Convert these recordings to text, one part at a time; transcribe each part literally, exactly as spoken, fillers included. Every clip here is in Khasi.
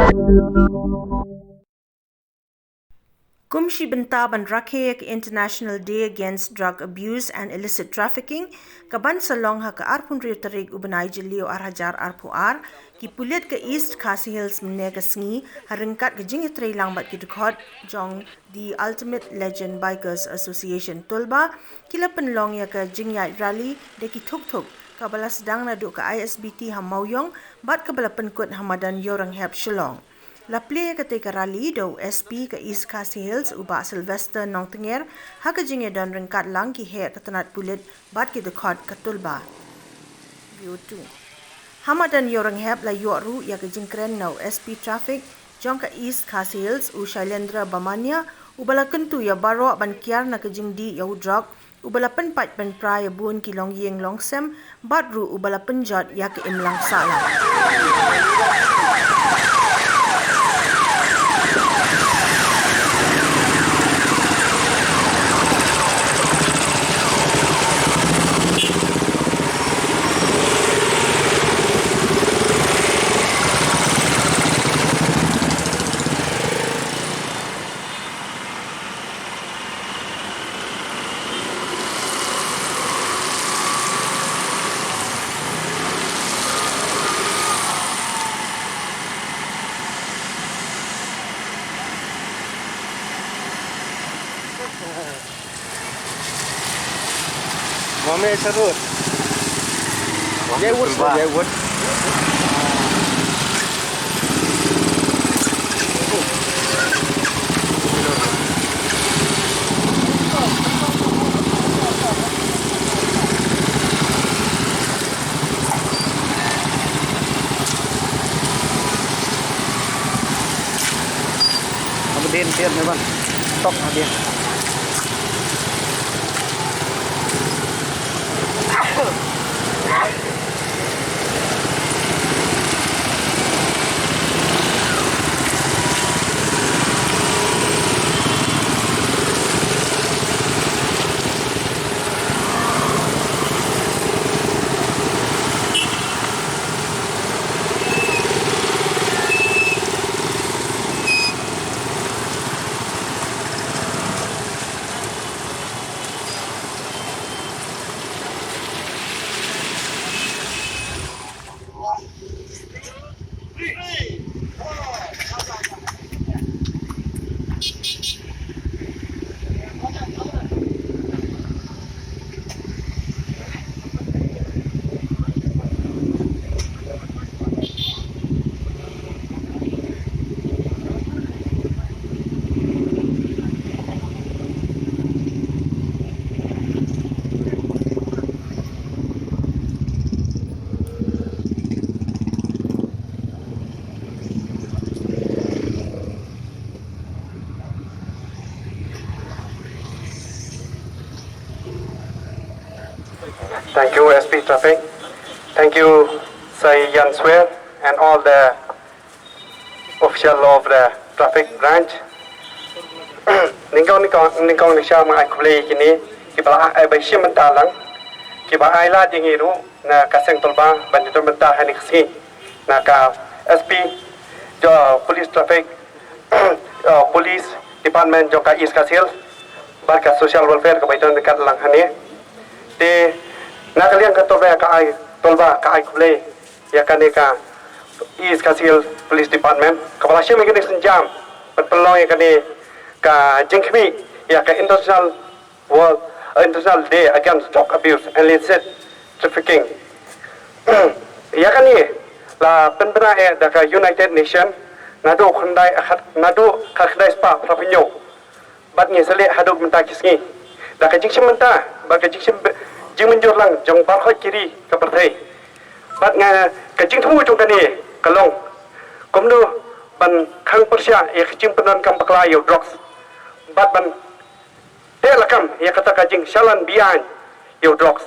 Kum shi bynta ban rakhe ïa ka International Day Against Drug Abuse and Illicit Trafficking, ka ban sa long ha ka arphew hynriew tarik u bnai Jylliew ar hajar arphew ar, ki pulit ka East Khasi Hills mynne ka sngi, ha ryngkat ka jingïatreilang bad ki dkhot jong The Ultimate Legend Bikers Association Tulba, ki la pynlong ïa ka jingïaid rally da ki thuk thuk, kaba la sdang naduh ka I S B T ha Mawïong, bad kaba la pynkut ha madan Ïewrynghep Shillong. La plie ïa katei ka rally da u S P ka East Khasi Hills u Bah Sylvester Nongtnger, ha ka jingïadon ryngkat lang ki heh ka tnat pulit bad ki dkhot ka Tulba. View two. Ha madan Ïewrynghep la ïoh ruh ïa ka jingkren na u S P Traffic jong ka East Khasi Hills u Shailendra Bamania, uba la kyntu ïa baroh ban kiar na ka jingdih ïa u drok, uba la pynpait pynpra ïa bun ki longïing longsem, bad ruh uba la pynjot ïa ka imlang sahlang. Mame Sarut. Jaiwut, Jaiwut. Aba dien dien ne ban. Tok aba dien. Thank you, S P Traffic. Thank you, Sir Yan Swer, and all the official of the traffic branch. Nyngkong nyngkong nyngkong nyngkong nga ai khublei ïa kine kiba la ai ba shim bynta lang, kiba ai lad ïa ngi ruh na ka seng Tulba ban ïadon bynta ha kane ka sngi, na ka S P jong police traffic, uh, police department jong ka East Khasi Hills, bad ka social welfare kaba ïadon ryngkat lang hangne. Te na ka liang ka Tulba ka ai, Tulba ka ai khublei ïa kane ka East Khasi Hills Police Department kaba la shim ïa kane ka sienjam ban pynlong ïa kane ka jingkhmih ïa ka International World, uh, International Day Against Drug Abuse and Illicit Trafficking. Ïa kane la pynbna eh da ka United Nation naduh khyndai, naduh khatkhyndai spah phra phew hynñiew. Bad ngi sa leh haduh mynta ki sngi da ka jingshim bynta bad ka jingshim, jingmynjur lang jong baroh ki ri ka pyrthei. Bad nga, ka jingthmu jong kane ka long kumno ban khang pyrshah ïa ka jingpyndonkam bakla ïa u drugs, bad ban teh lakam ïa kata ka jingshalan beaiñ ïa u drugs.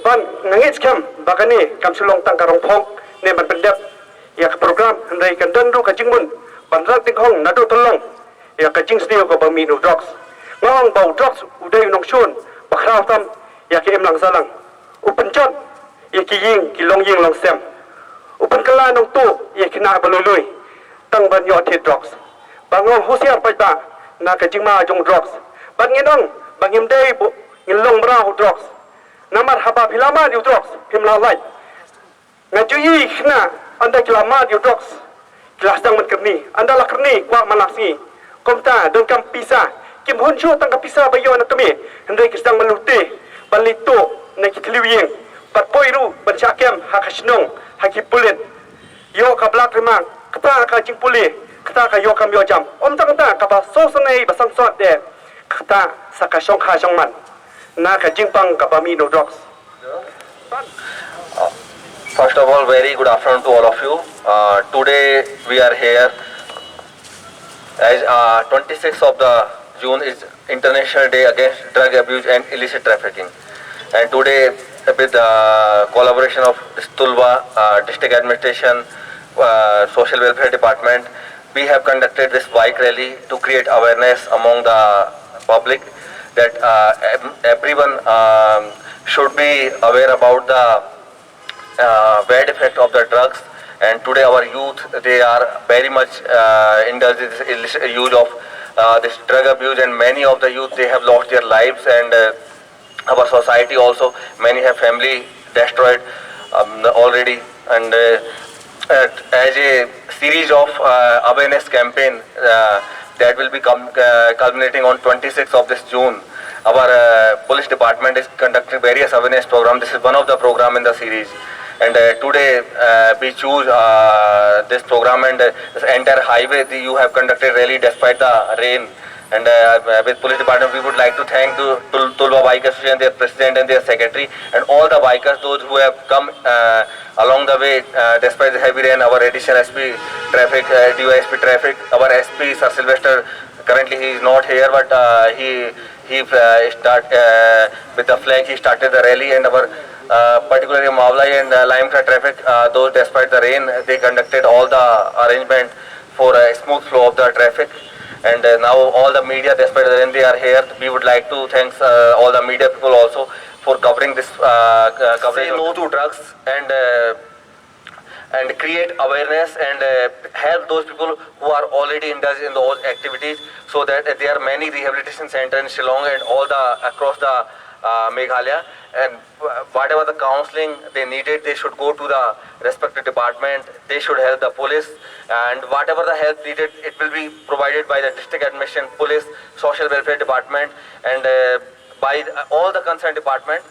Bad nga ngeit skhem ba kane kam shu long tang ka rongphok ne ban pyndep ïa ka program, hynrei kan don ruh ka jingmut ban rat dynghong naduh tyllong ïa ka jingsniew kaba mih na u drugs. Nga ong ba u drugs u dei u nongshun ba khraw tam ïa ka imlang sahlang. U pynjot ïa ki ïing ki longïing longsem. U pynkylla nongtuh ïa ki khynnah ba lui lui. Tang ban ïoh thied drugs. Ba nga husiar paidbah na ka jingma jong drugs. Bad ngin ong ba ngim dei ba ngin long mraw drugs. Namar haba phi la mad ïa u drugs phim lah lait. Nga ju ïohi khynnah ynda ki la mad ïa u drugs ki la sdang ban kyrni. Ynda la kyrni kwah man la sngi. Kumta donkam pisa. Kim hun shuh tang ka pisa ba ïoh na kmie. Hynrei ki sdang ban lute ban leit tuh na ki thliew ïing. Bad poi ruh ban shah kem ha ka shnong ha ki pulit. Ïoh ka black remark, kata ka jingpule, kata ka ïoh kam ïoh jam. Ym tang kata, kaba sngewsynei ba sangsot de, kata sa ka shongkha shongman na ka jingpang kaba mih na u drugs. First of all, very good afternoon to all of you. Uh, today we are here as uh, twenty-sixth of the June is International Day Against Drug Abuse and Illicit Trafficking. And today, with the collaboration of this Tulwa uh, District Administration, uh, Social Welfare Department, we have conducted this bike rally to create awareness among the public that uh, ev- everyone um, should be aware about the uh, bad effect of the drugs. And today our youth, they are very much uh, indulged in this illicit use of uh, this drug abuse, and many of the youth, they have lost their lives, and uh, our society also, many have family destroyed um, already. And uh, uh, as a series of uh, awareness campaign uh, that will be com- uh, culminating on twenty-sixth of this June, our uh, police department is conducting various awareness programs. This is one of the program in the series. And uh, today uh, we choose uh, this program, and uh, this entire highway, the, you have conducted rally despite the rain. And uh, with police department, we would like to thank the Tul- Tulwa Bike Association, their president and their secretary, and all the bikers, those who have come uh, along the way uh, despite the heavy rain. Our additional S P traffic, uh, D Y S P traffic, our S P Sir Sylvester, currently he is not here, but uh, he he uh, start uh, with the flag. He started the rally, and our uh, particularly Mawlai and uh, Limekha traffic, uh, those despite the rain, they conducted all the arrangement for a smooth flow of the traffic. And uh, now all the media, despite the rain, they are here. We would like to thanks uh, all the media people also for covering this uh, uh, coverage. Say no to drugs and uh, and create awareness and uh, help those people who are already indulged in those activities, so that uh, there are many rehabilitation centers in Shillong and all the across the uh, Meghalaya, and uh, whatever the counseling they needed, they should go to the respective department. They should help the police, and whatever the help needed, it will be provided by the district admission police, social welfare department, and uh, by uh, all the concerned department.